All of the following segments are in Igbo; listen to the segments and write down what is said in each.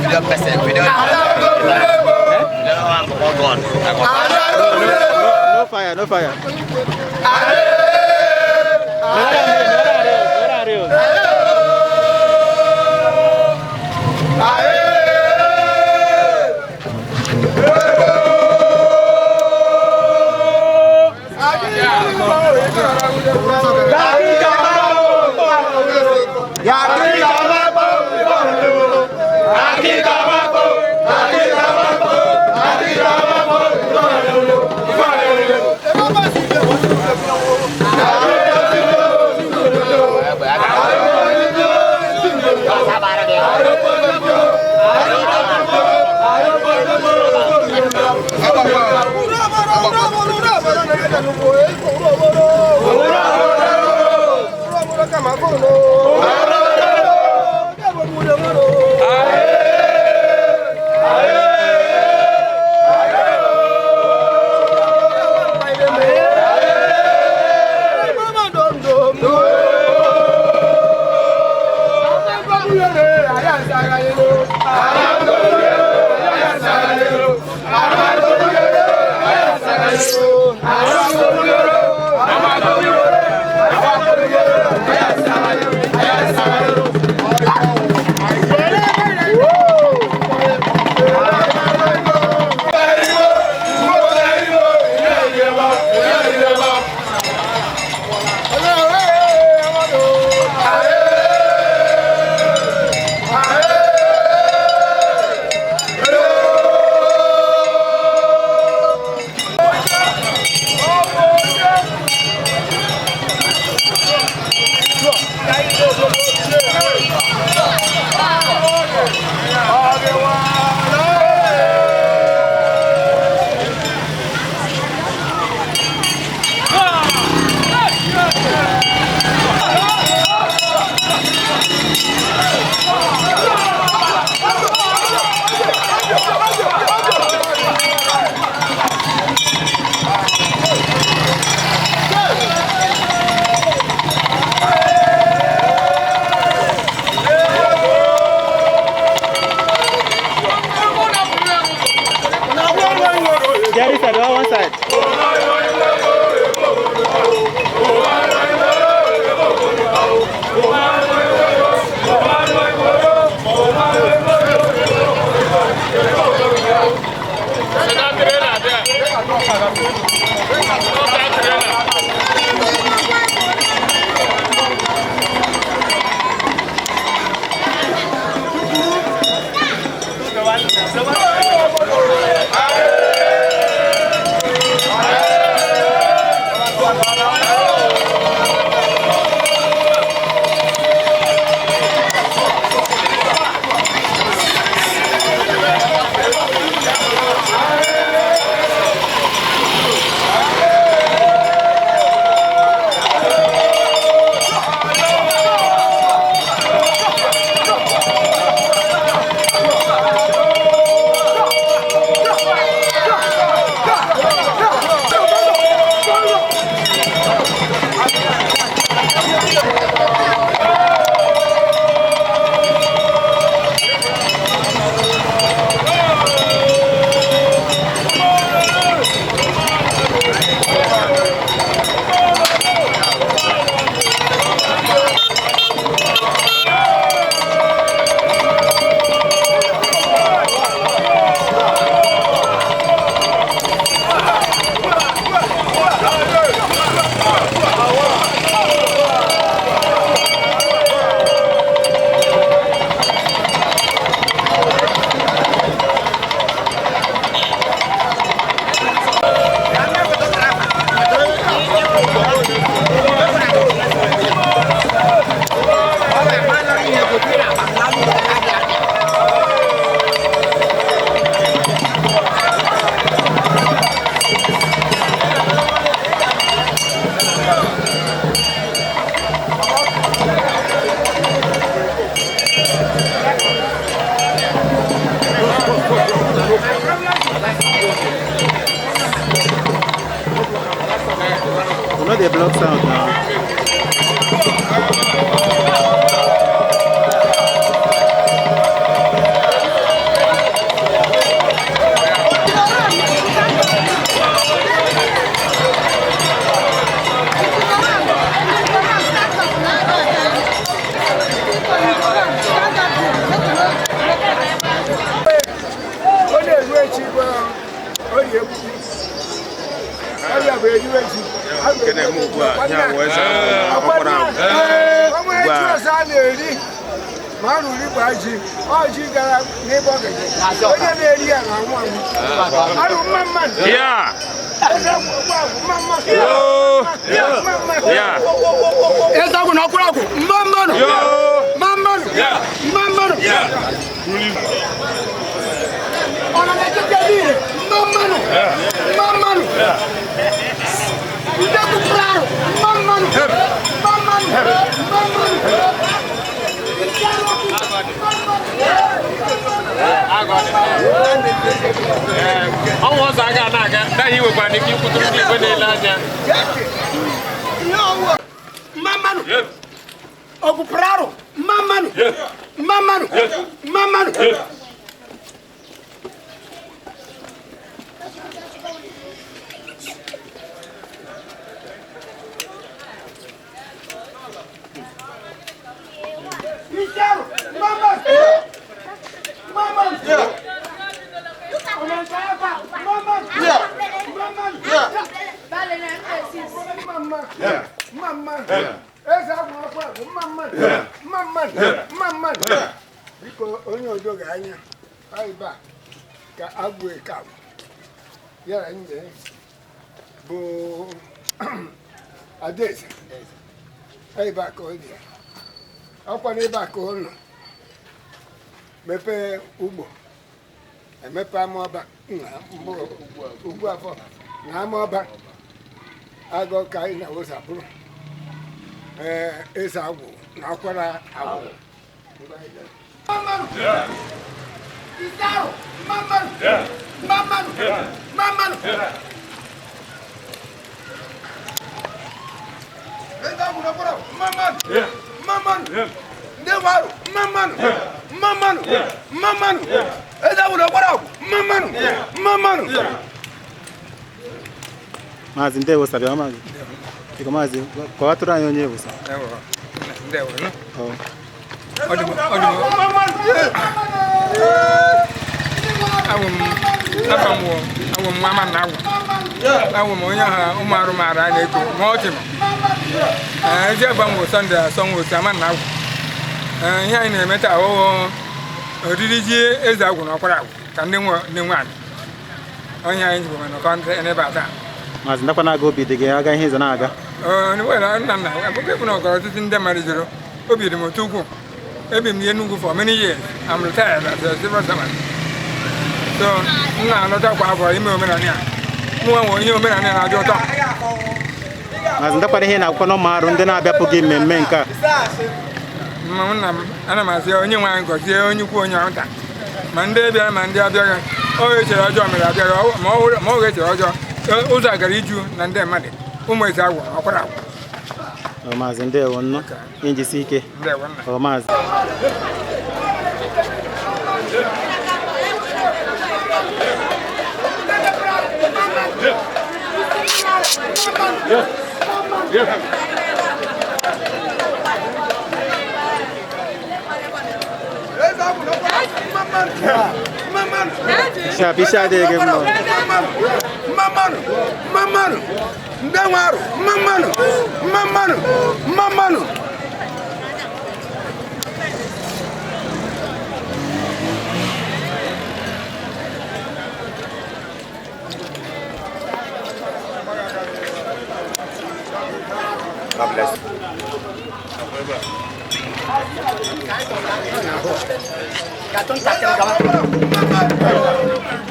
Video person, video. No fire, no fire. Ihe a bụ eze ọkwara agwụ. O nwere ji ọzọ a na-eri ma a ruru igba ji ọjị gara n'ebe ọ gaje onye na-eri ya na-anwụ anwụ arụ mma mma. Yeah. Eze agwụ agwụ mma mma. Yo. Mma mma. Yeah. Eze agwụ na ọkwụrụ agwụ mma mmanụ. Yo. Mma mmanụ. Yeah. Mma mmanụ. Yeah. Ọ nọ n'etiti niile mma mmanụ. Mma mmanụ. Ndị kwupụrụ arụ mma mmanụ. Mma mmanụ. Mma mmanụ. Ndị arụ ọkụ, mma mmanụ. Ọnwa ọzọ aga na-aga naghị iwekwa ike ikwuturu ndị igwe na-ele anya. Mma mmanụ. Okwupụrụ arụ mma mmanụ. Mma mmanụ. Mma mmanụ. Isi arụ mma mmanụ. Mma mmanụ. Ọmọ aka mma mmanụ. Mma mmanụ. Mma mma. Mma mma. Eze agwụ akwụ agwụ mma mma. Mma mma. Mma mma. Biko onye odo ga-anya ebe a ka agwụ eke agwụ yara nje bụ adaeze ebe a ka ọ dị ọkwa n'ebe a ka ọ nọ mepee ugbo emepe ama ọba na mbụ ugbu afọ na ama ọba agụ ka anyị na-awụsapụrụ ee eze agwụ na akwara agwụ. Mmanụ mmanụ. Eze agwụ na akwara agwụ mmanụ mmanụ ndị nwe arụ mmanụ mmanụ mmanụ eze agwụ na akwara agwụ mmanụ mmanụ. Maazị ndewo sabịa maazị. Biko maazị, kọwatụrụ anyị onye ewusa. Ndewo nụ. Ọ. Ọ dị m awụ m afa m wụ awụ m nwa na agwụ awụ m onye ha ụmụ arụ maara a na-eko ma ọ chị m ezi aba m wụ Sọnde asọ nwe otu ama na agwụ. Ee, ihe anyị na-eme taa wụ oriri ji eze agwụ na ọkwara agwụ ka ndị nwe ndị nwaanyị onye anyị jikwa nọkọ n'ebe a taa. Maazị ndakwa na-aga obi dị gị aga ihe ịza na-aga. Were nna nna akụkọ ebu na ọkọrọ ọtụtụ ndị mmadụ jụrụ obi dị m otu ukwuu. Ebi m n'Enugu for many years. I'm retired as a civil servant, so m na-alọta kwa afọ ime omenala ya mụ nwa nwe ihe omenala ya na-adị ụtọ. Maazị ndakwa ihe na-akwụkwọ n'ụmụ arụ ndị na-abịapụghị mmemme nke a. Mma nna m ana m asị onye nwe anyị gọzie onye ukwu onye nta ma ndị bịara ma ndị abịaghị o echere ọjọọ mere abịaghị ma ọ ma ọ echere ọjọọ ụzọ a gara iju na ndị mmadụ ụmụ eze agwụ ọkwara agwụ. Ọ maazị ndewo nnụ. Njisi ike. Ndewo nna. Ọ maazị. Eze agwụ na ọkwara agwụ mma mmanụ mma mmanụ. Sharp, isi adịghị gị mma. Mma mmanụ mma mmanụ ndị nwe arụ mma mmanụ mma mmanụ mma mmanụ. God bless.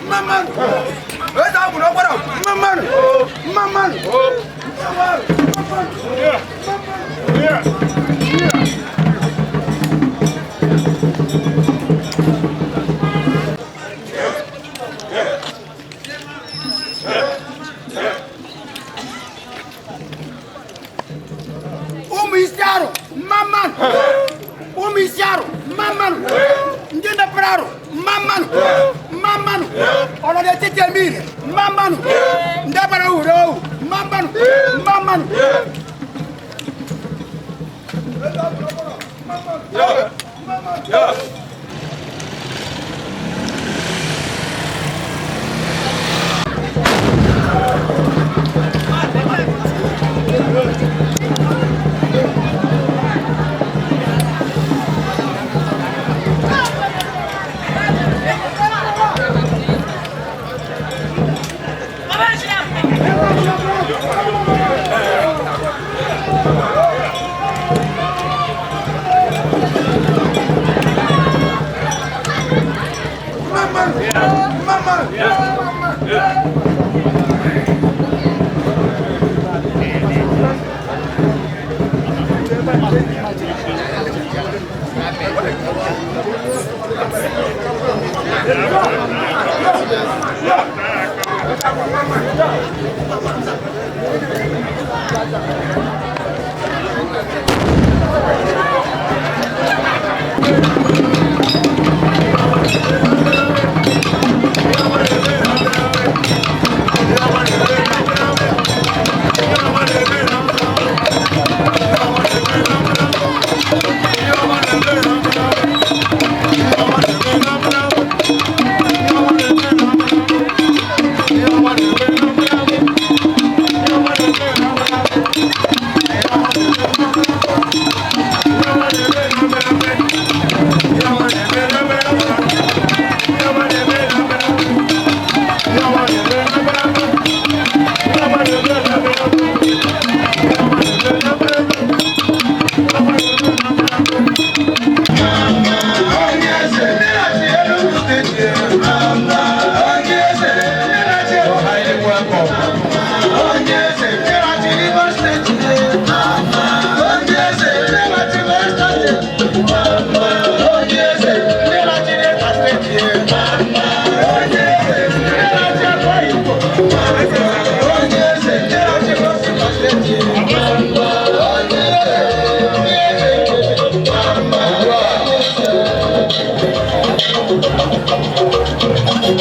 Mma mmanụ. Eze agwụ na ọkwara agwụ mma mmanụ mma mmanụ ndị nwe arụ mma mmanụ mma mmanụ. Ụmụ isi arụ mma mmanụ ụmụ isi arụ mma mmanụ ndị mepere arụ mma mmanụ mma mmanụ ọnọdụ etiti eme ile mma mmanụ ndị bara uru ohu mma mmanụ mma mmanụ.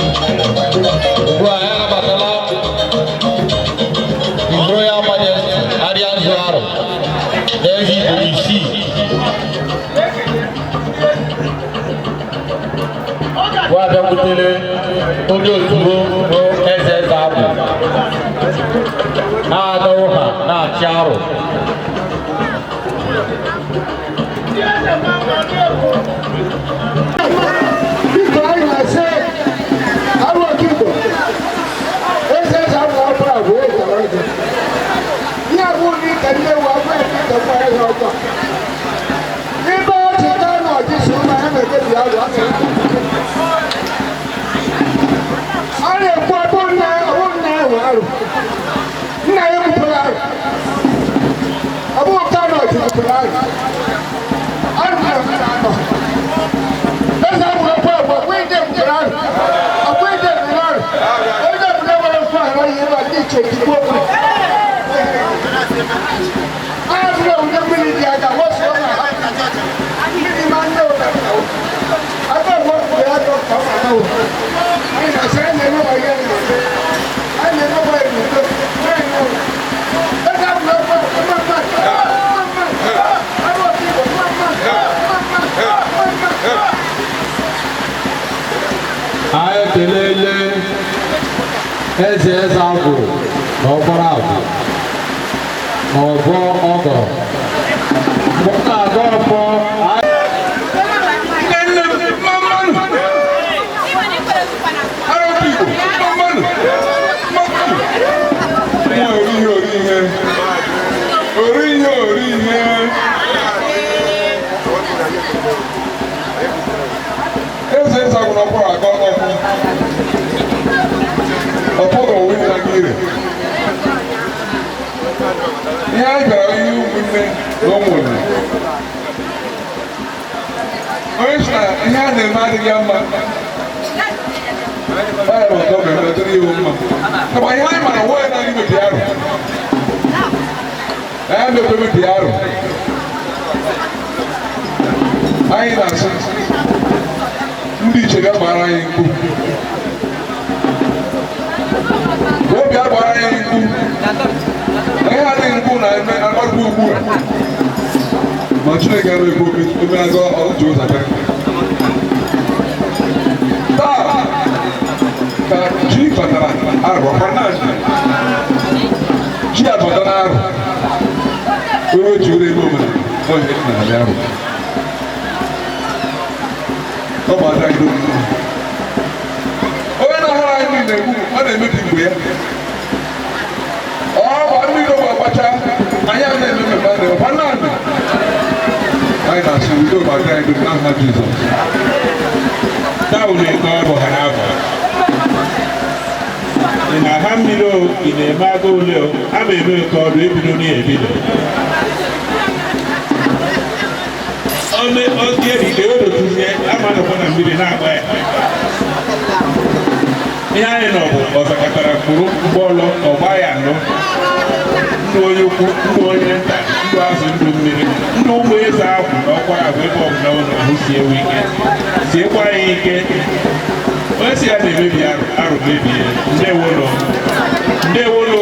Ugbu a ya anabatala His Royal Majesty Arianzu Aro na eze Igbo isii. Wa bịakwutere onye ozugbo bụ eze eze abụ na-ada ụha na-achị arụ. Biko anyị na-asị arụ ọkigbo eze eze abụ afọ abụọ eze ọjọọ ihe abụ ụdị ka nne wu abụ eke ka mma eze ọjọọ n'ebe ọchị ka na ọchịchị ụmụ ya na-ekebi arụ aka a na-ekwu ọbụ nna ọbụ nna ahụ arụ nna ya egbupụrụ arụ ọbụ ka na ọchị gbupụrụ arụ arụ na-anọ eze abụ afọ abụọ akwụghị mkpụrụ arụ akwụghị mkpụrụ arụ onye ọbụla nwere mfe ahụ ihe ebe a ndị iche ozugbo ahụ onye mmiri dị aga wọsụ na ha mmiri ma nne ụka aka ọgbọ mgbe ya dọ ka ọ ma ahụ anyị na-asị anyị na-emekwa ihe anyị na-eme anyị na-emekwa ihe n'udo anyị na-eme eze abụ afọ mma mma mma mma arụ ọkụ igbo mma mma mma mma mma mma. Anyị ekelele eze eze agwụ na ọgbara agwụ na ọgọ ọgọrọ mgbe ọ na-agọ ọfọ anyị. Nne m mmanụ Arọ Igbo mmanụ mmanụ nwa ori ihe ori ihe ori ihe ori ihe. Eze eze agwụ na ọkpọrọ aga ọkụ ọkpọrọ onwe ya aka ire. Ihe anyị bịara ihe ụmụnne na ụmụnne onye sị na ihe a na-eme adịghị ya mma ọ ya bụ ọtọ ga-eme dịrị iwu mma kama ihe anyị mara nwaanyị na-adị mebi arụ anyị mekwe mebi arụ anyị na-asị ndị iche bịa gbara anyị mkpu obi agbara anyị mkpu na ihe adịghị mkpu na-eme agbarụkwa ugbu a ma Chineke ara ekwu ome agọ ọjụ ụzọ bịa taa ka ji batara arụ ọkwa na ji abata na arụ onye ji ụlọ ebe omere onye dị na abịa arụ ọ bụ ada gị onye na-ahara anyị na-egbu ọ na-emebi mgbe ya ọ gba mmiri ọgba gbacha anyị a na-eme mmemme a na-eme naanị anyị na-asị udo ma dị anyị n'aha Jizọs. Taa ule nke ọ bụ ha n'afọ. Ị na-aha mmiri o, ị na-eme agụ ule o, a ma eme nke ọdụ ebido na ebido. Oge odotuzie amanụkwa na mmiri na-agba ya. Ihe anyị nọ bụ ọzakatara mkpụrụ mgbọlọ ọgba ya anọ. Ndụ onye ukwu, ndụ onye nta, ndụ azụ, ndụ mmiri, ndụ ụmụ eze ahụ na ọkwara bụ ebe ọbụla ụlọ hụ sie ewu ike, siekwa ya ike. Onye si ya na-emebi arụ, arụ mebie. Ndewonụ, ndewonụ.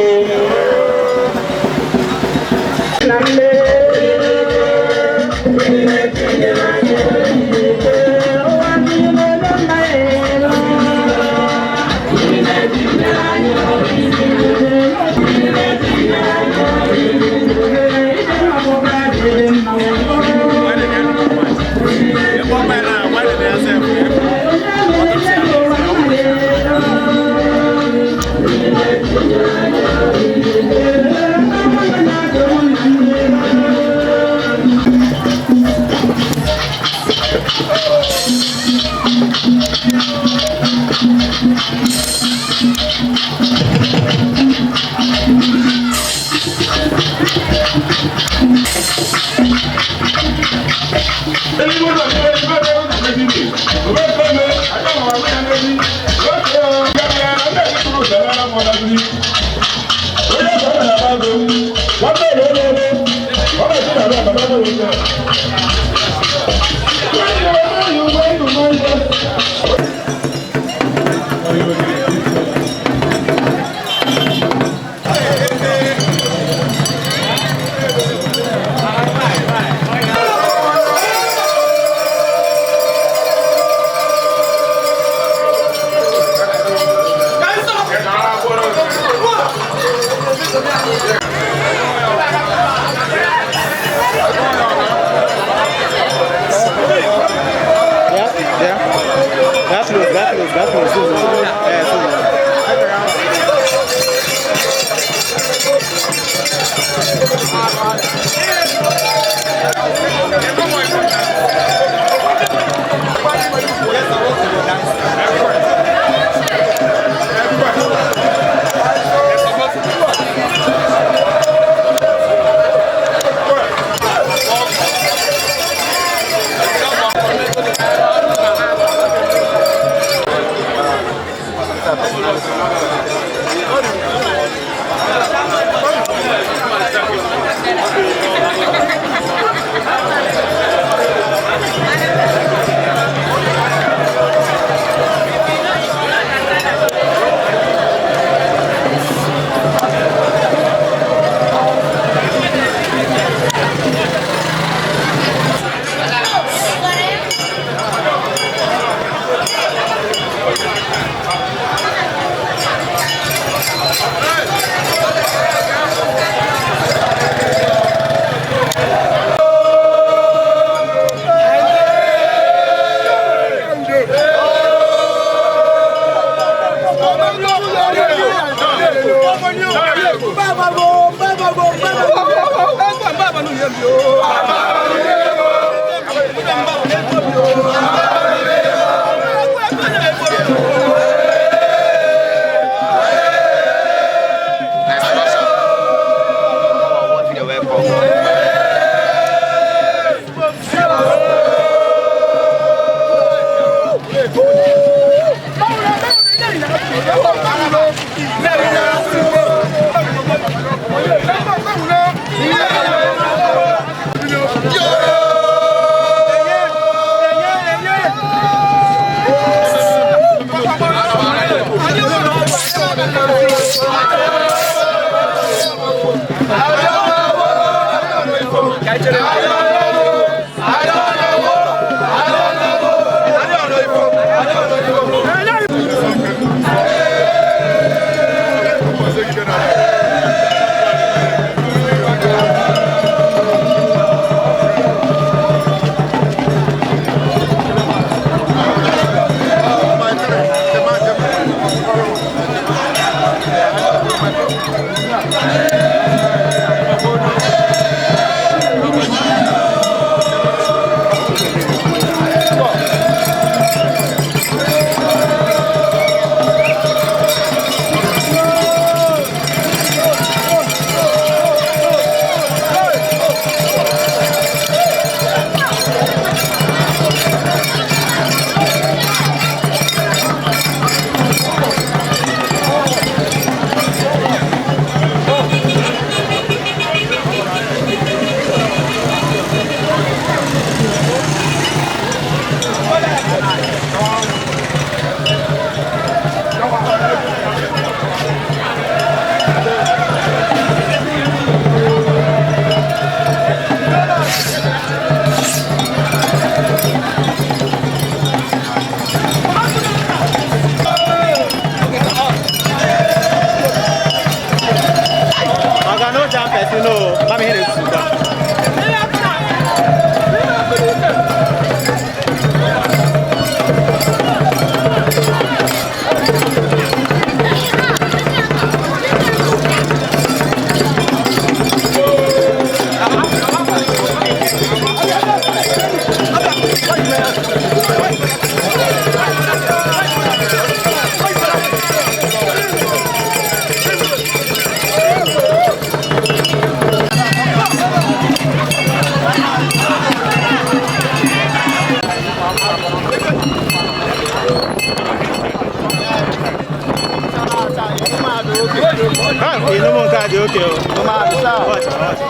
Inú mọ̀ nǹkan àdé òkè o. Watch, watch.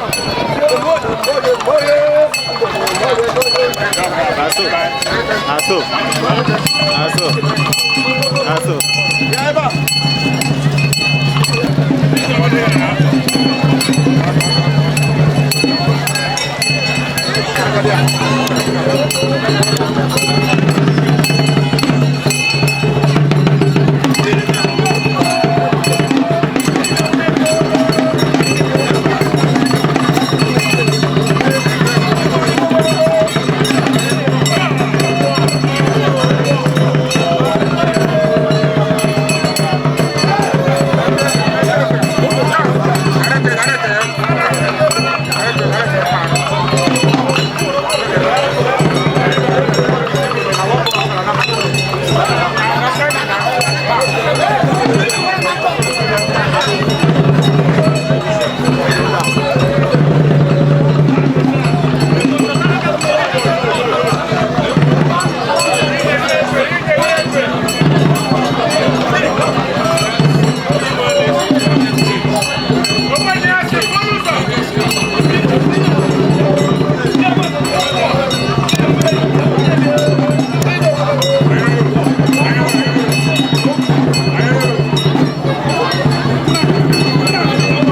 Aso, aso, aso, aso.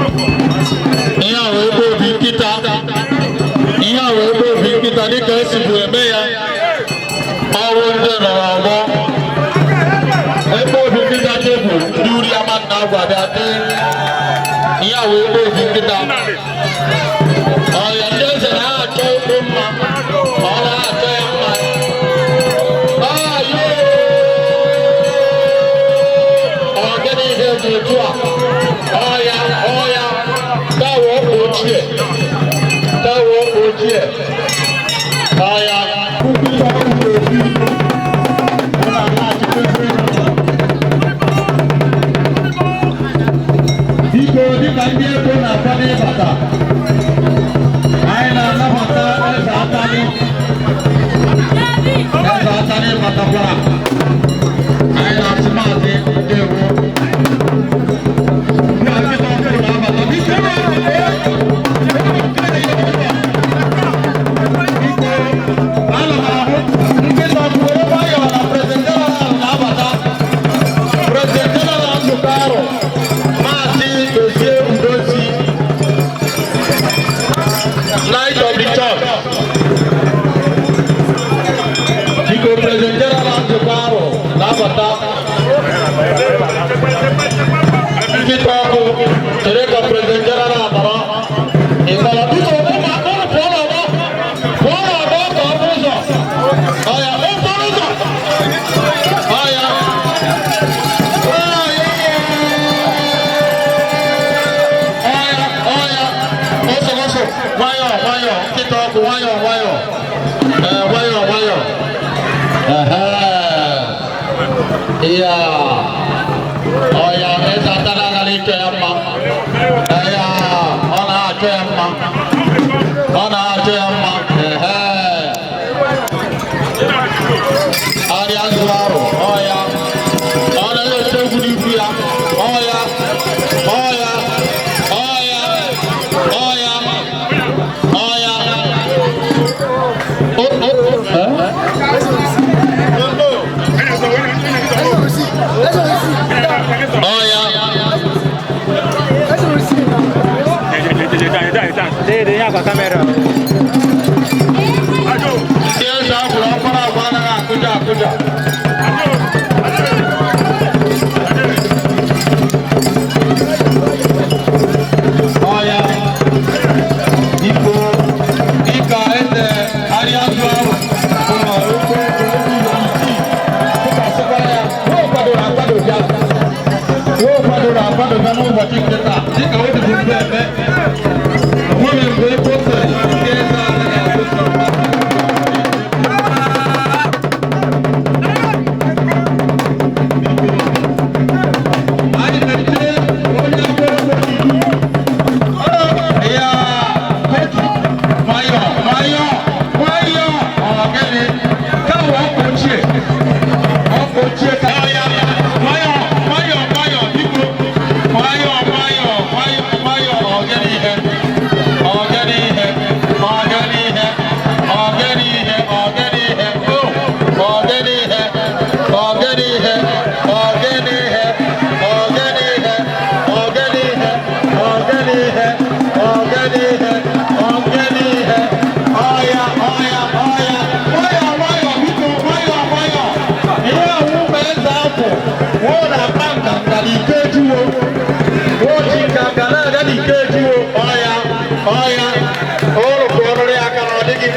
Ihe a wee ebe obi nkịta, ihe a wee ebe obi nkịta dịka esibu eme ya. Ọrụ ndị nọrọ ọgbọ ebe obi nkịta tebụl ndị uri ama nna agwa bịa dị. Ihe a wee ebe obi nkịta. Ọya ndị eze na-achọ okwu mma, ọ na-achọ ya mma. Ayo! Ọ gịnị ihe dị otu a? Ọya, ọya, táwọn ọkọ̀ ochie, táwọn ọkọ̀ ochie, ọya. Biko, dịka ndị ego na-akwado ịbata, anyị na-anabata eze Atani. Eze Atani batakwara. Anyị na-asị maazị ndewo. Ndị ọchịchị ọhụrụ na-abata. Biko, biko, ana m ahụ nkịta ọkụ were nwayọọ na President General na-abata. President General nzukọ ahụ, Maazị Dozie Udozi, Light of the Church. Biko, President General nzukọ ahụ na-abata. Nkịta ọkụ chere ka President General nọrọ. Ị nọrọ, biko, ụmụ ụmụ pụọ n'ọgbọ, pụọ n'ọgbọ ka ọ bụ ụzọ. Ọya, ọ pụọ n'ụzọ. Ọya. Ọya. Ọya, ọya. Ọsọ, ọsọ. Nwayọọ, nwayọọ. Nkịta ọkụ, nwayọọ, nwayọọ. Ee, nwayọọ, nwayọọ. Ehe. Iya. Ọya, eze atala agara ịchọ ya mma. Eya, ọ na-achọ ya mma. Ọ na-achọ ya mma. Ehe. Arịa zụrụ arụ, ọya. Ọ na-ete egwu n'ihu ya. Ọya, ọya, ọya, ọya, ọya. O, o, o, eh? Ọya. Dede ya kwa kamera. Ndị eze akwụrụ ọkpara agwa anaghị akụja akụja. Ọya, biko, dịka eze arịa azụ ahụ ụlọ okwu okwu isii tụkwasịkwara ya, o kwadoro akwado bịa. O kwadoro akwado bịa n'ụbọchị nke taa, dịka o dịbụ mgbe eme. O nwere mgbe ebe o sere ndị eze anaghị akụja.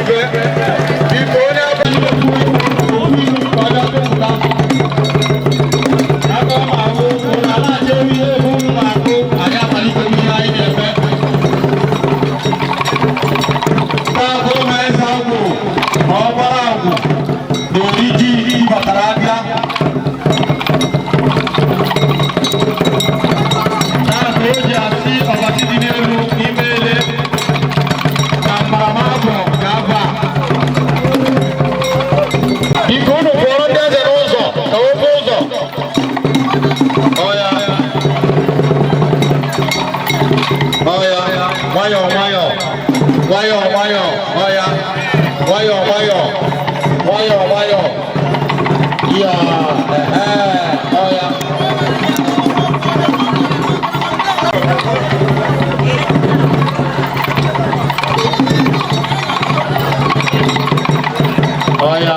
ife. Biko onye Biko unu pụọrọ ndị eze n'ụzọ ka ofe ụzọ. Ọya. Ọya. Nwayọọ nwayọọ. Nwayọọ nwayọọ. Ọya. Nwayọọ nwayọọ. Nwayọọ nwayọọ. Ya. Ehe. Ọya. Ọya.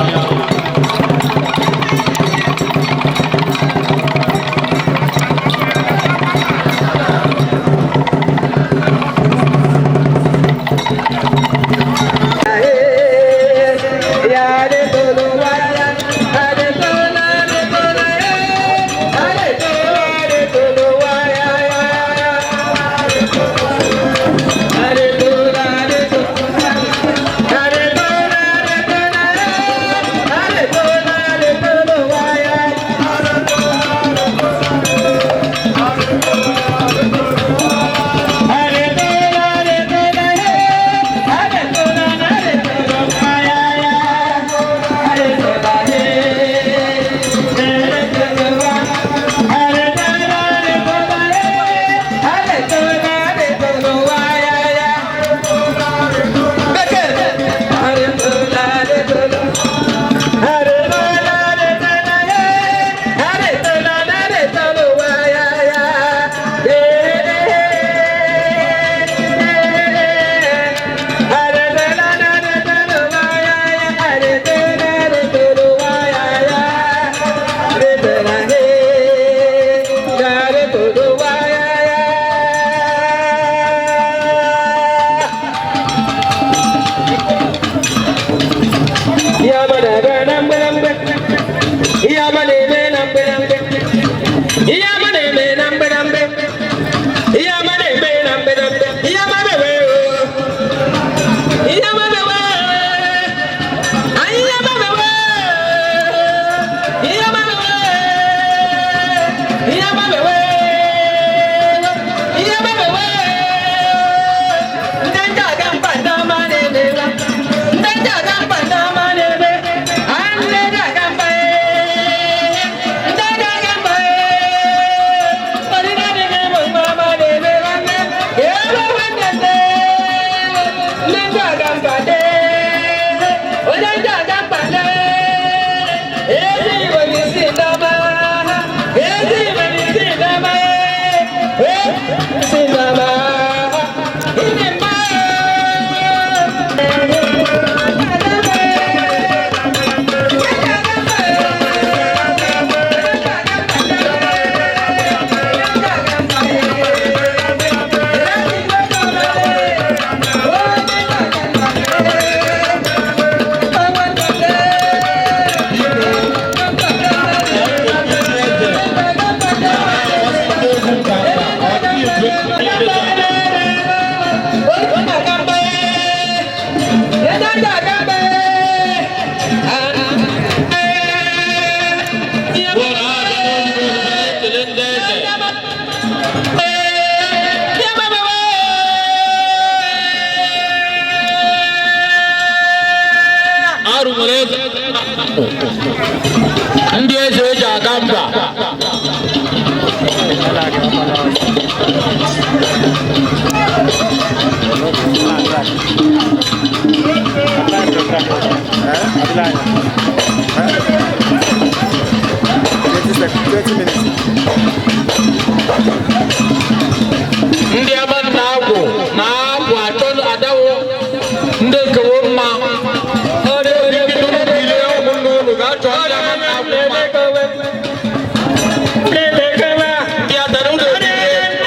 Ndị eze eji aga mba. Ndị ebe na-agwụ na-agwụ achọ adawo ndị nkewo mma. Ụmụnne unu ga-achọ ndị ama na-agwụ mma. Ndị adara unu ebile.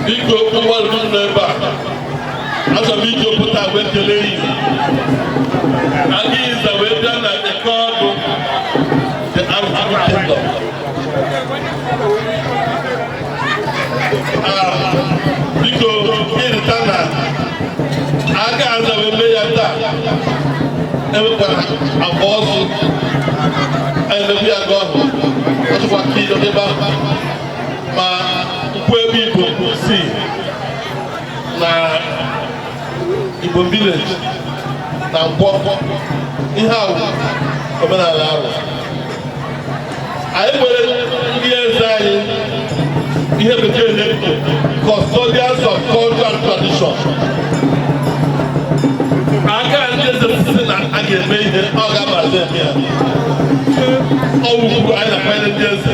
Biko mmadụ nọ ebe a, achọrọ m iji opụta wee kelee iyi aga ịza wee bịa na eke ọdụ the Arụchukwu Kingdom. Biko ịrịta na aka aza wee mee ya taa, enwekwara agba ọzọ emekwu ya gị ọhụ ọchịkwa ka ebe ahụ ma nkwụ ebe Igbo si na Igbo village na Nkwọ. Ihe awụ omenala ahụ anyị nwere ndị eze anyị, ihe bekee na-ekpo custodians of culture and tradition. Aka ndị eze si na a ga-eme ihe ọ ga-abazi eme ya. Ọwụ ugwu anyị na-akwanyere ndị eze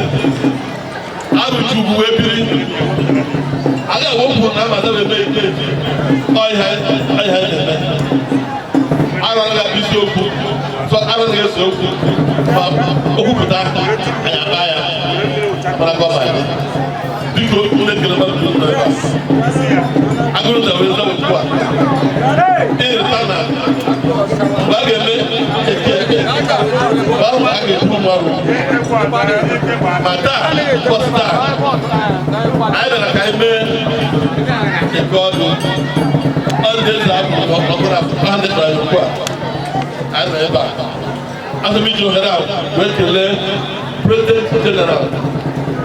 arụchi ugwu wee biri a ga-ewepụ na amaza wee mee ike ọhịa anyị na-eme. Arụ anaghị abụ isiokwu, arụ anaghị ese okwu, ma okwupụta anyị akpa ya mara gọọmenti. Biko, ndị ekele mmadụ dum nọ ebe a. Agụrụ na wee zọpụ ugbu a. Ịrịta na mgbe a ga-eme eke ekpe, mgbe ahụ a ga-ekwu mmadụ. Ma taa, ụbọchị taa, anyị bịara ka anyị mee eke ọdụ. Ọ ndị eze abụ ọkụrụ ha ndị kpara ugbu a. Anyị nọ ebe a. Ana m iji ohere a wee kelee President General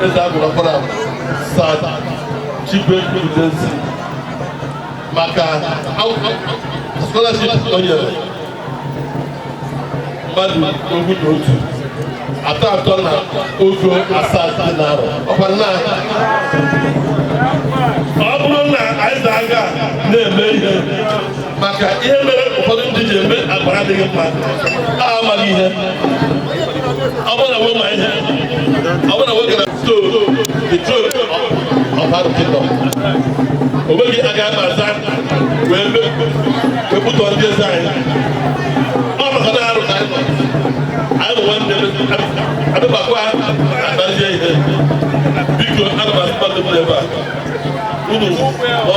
Eze Agụrụ Ọkpara Sir Chigwe Udensi maka scholarship o nyere mmadụ 21 atọ atọ na ogo asaa dị n'arọ ọkwa nna. Ọ bụrụ na anyị na-aga na-eme ihe maka ihe mere ụfọdụ ndị ji eme agbara adịghị mma, a amaghị ihe. Ọ bụrụ na nwe ma ihe, ọ bụrụ na nwe gara to the throne of our kingdom, o nweghị aga ebe aza wee wee butọ ndị eze anyị. Ọ maka na arụ ka anyị nọ, anyị bụ nwanne adịbakwa akpazie ihe. Biko, ana m asị mmadụ m n'ebe a, unu nọ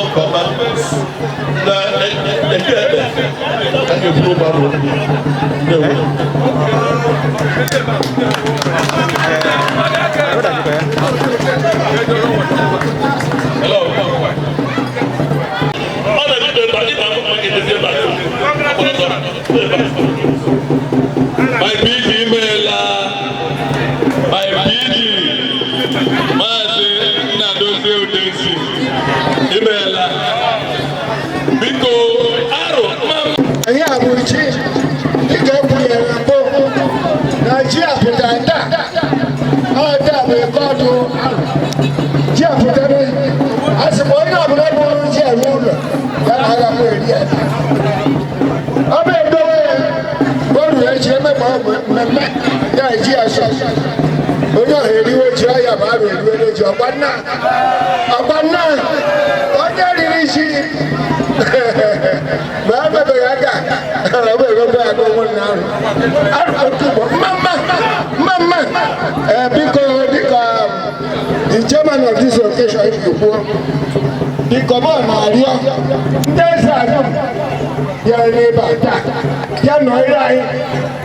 nke ọma na eke ekpe ka ga-eburu ụmụ arụ. Ndewo. Hello. Ọ na-eji ebe a, ị na-ahụ maka edezi ebe a. My PG imeela, my PG, Maazị Nnadozie Udensi imeela. Biko, arụ mma. Anyị a bụ ji dịka e kwunyere mbụ na ji a pụtara taa. Ọ taa bụ eke ọdụ ahụ ji a pụtara. A sị ma onye ọbụla bụrụ ji eru ụlọ ya na aga m eri ya. Ọ bụ edowe ya o ruru echi emegbe ọ bụ mmemme ya eji ya sọ onye ọha eriwe ji ọ ya bụ arụ eriwere ji ọkwa nna ọkwa nna onye riri ji ma emebeghị aka ọ bụ emebe aka ụmụnna ahụ arụ otu ugbo mma mma mma mma. Ee, biko, dịka the chairman of this occasion ji kwuo, biko, mụ na-arịọ ndị eze adum bịara n'ebe a taa ya nọrọ anyị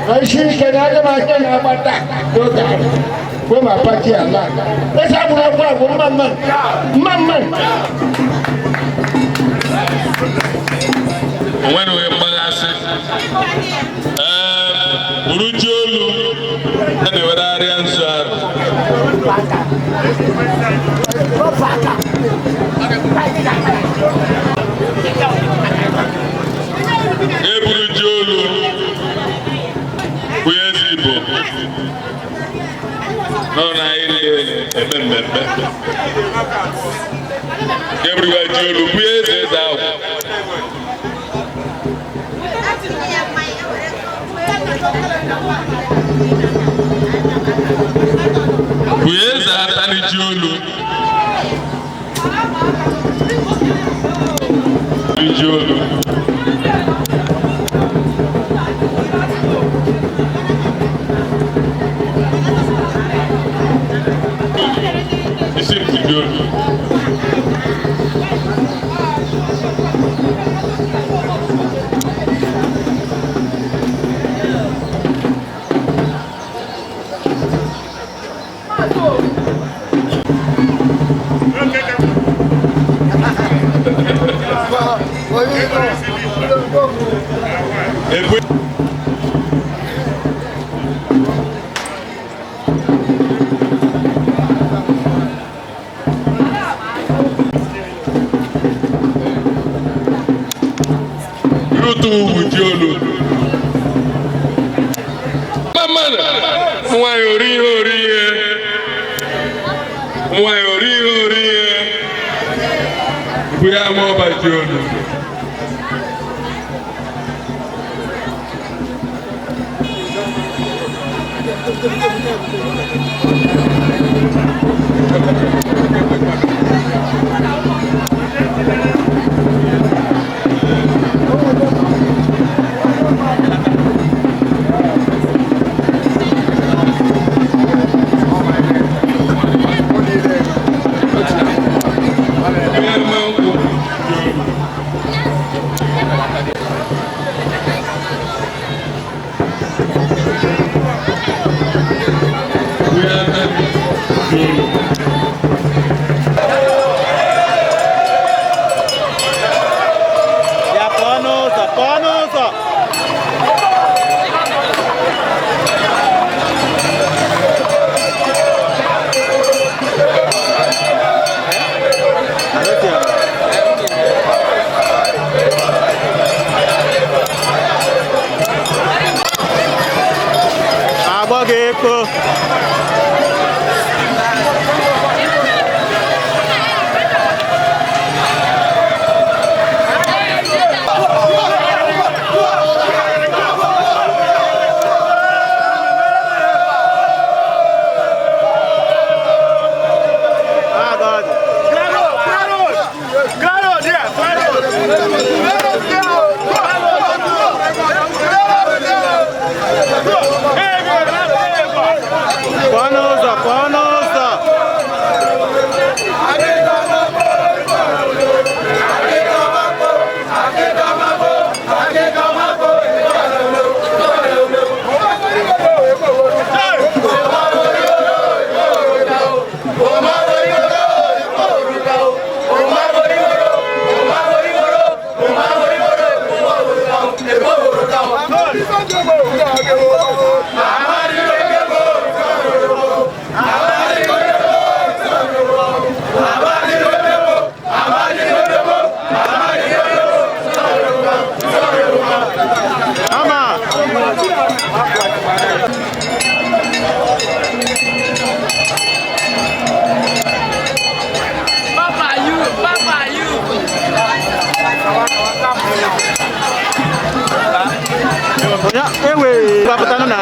na isi ike na aga m aka na-agba taa n'oge ahụ wee ma pati ala eze agbụrụ akwụ agwụ mma mma mma mma. O nwere onye mgbaghasị. Ee, buru ji olu a na-eweregharịa nzu arụ. Eburu ji olu bụ eze Igbo nọ na iri eme mmemme. Eburuwa ji olu bụ eze eze ahụ. Bụ eze atani ji olu. Ji olu. Isi m ji olu. Ebu Rutu ugwu ji olu. Mama nwanyị ori ihe ori ihe. Nwanyị ori ihe ori ihe. Bụ ya ma ọba ji olu. Ya pụọ n'ụzọ, pụọ n'ụzọ. Agbọ ga-ekpo. Ah, God. Pụọ n'ụzọ, pụọ n'ụzọ. Ama. Papa you, Papa you. Ya, ewe, gbapụtanụ na.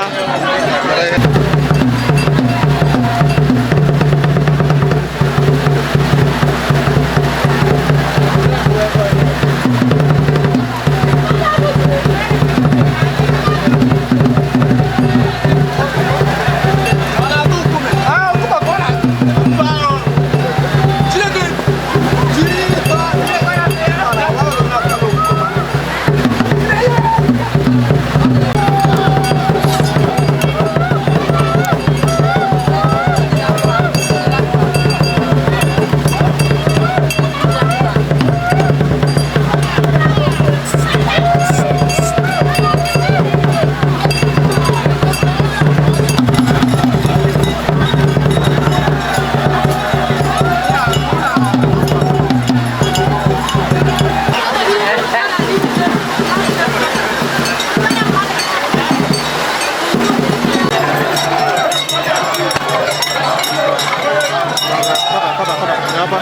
Kaba, kaba, kaba.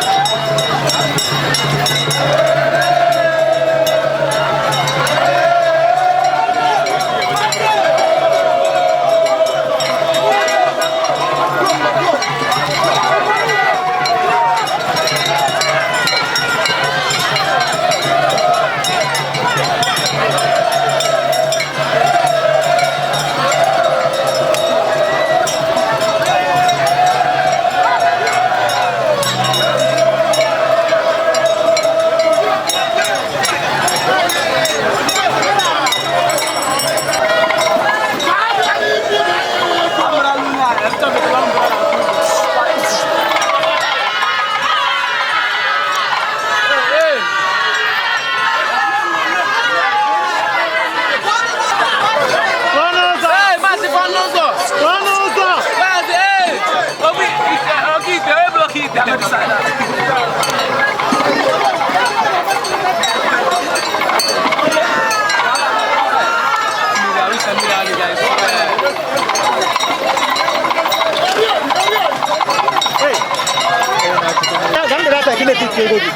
Pụọ n'ụzọ. Hey, Maazị pụọ n'ụzọ. Pụọ n'ụzọ. Maazị, hey. Obi, ite, oke ite, onye bụ oke ite? Hey. Ya, ga m dere aka gị na-etiti ego gị.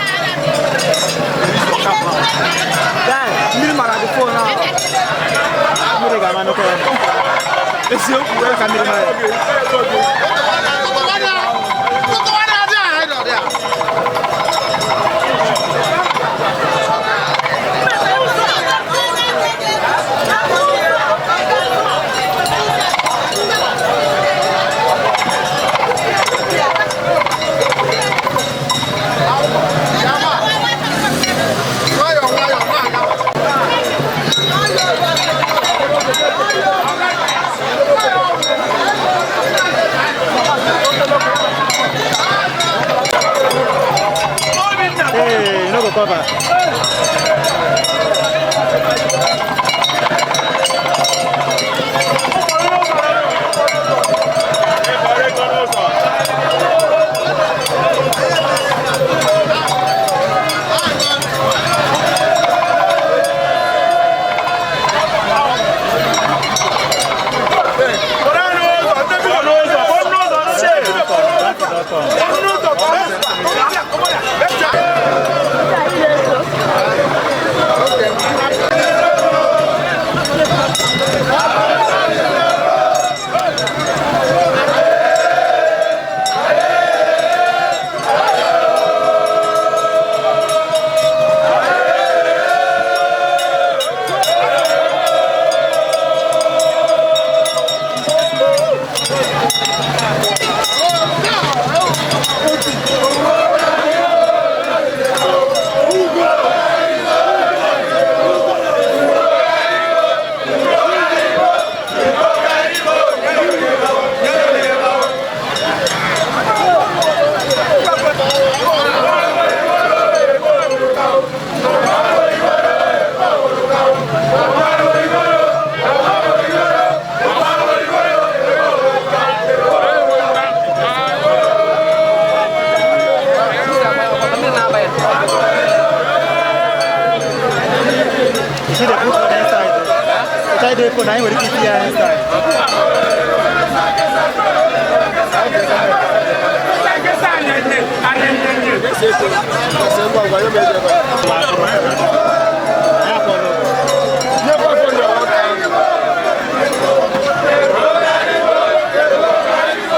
Mmiri mara gị fon ahụ. Mmiri ga-ama nnukwu ya. Eziokwu. Ka mmiri mara ya. Nwayọọ, nwayọọ, na-aga. Put inside. Ịchọ idowe phone, anyị nwere ike itinye ya inside.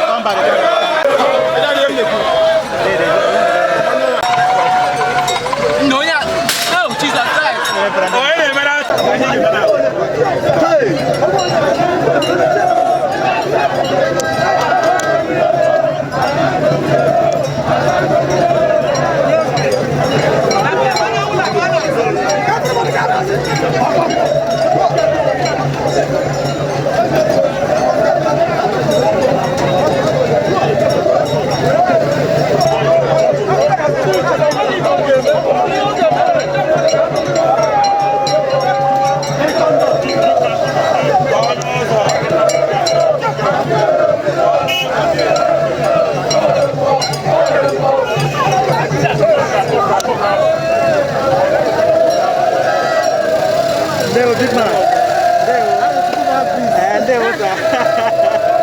Come back. Ndewo, big man. Ndewo. Ndewo, sir.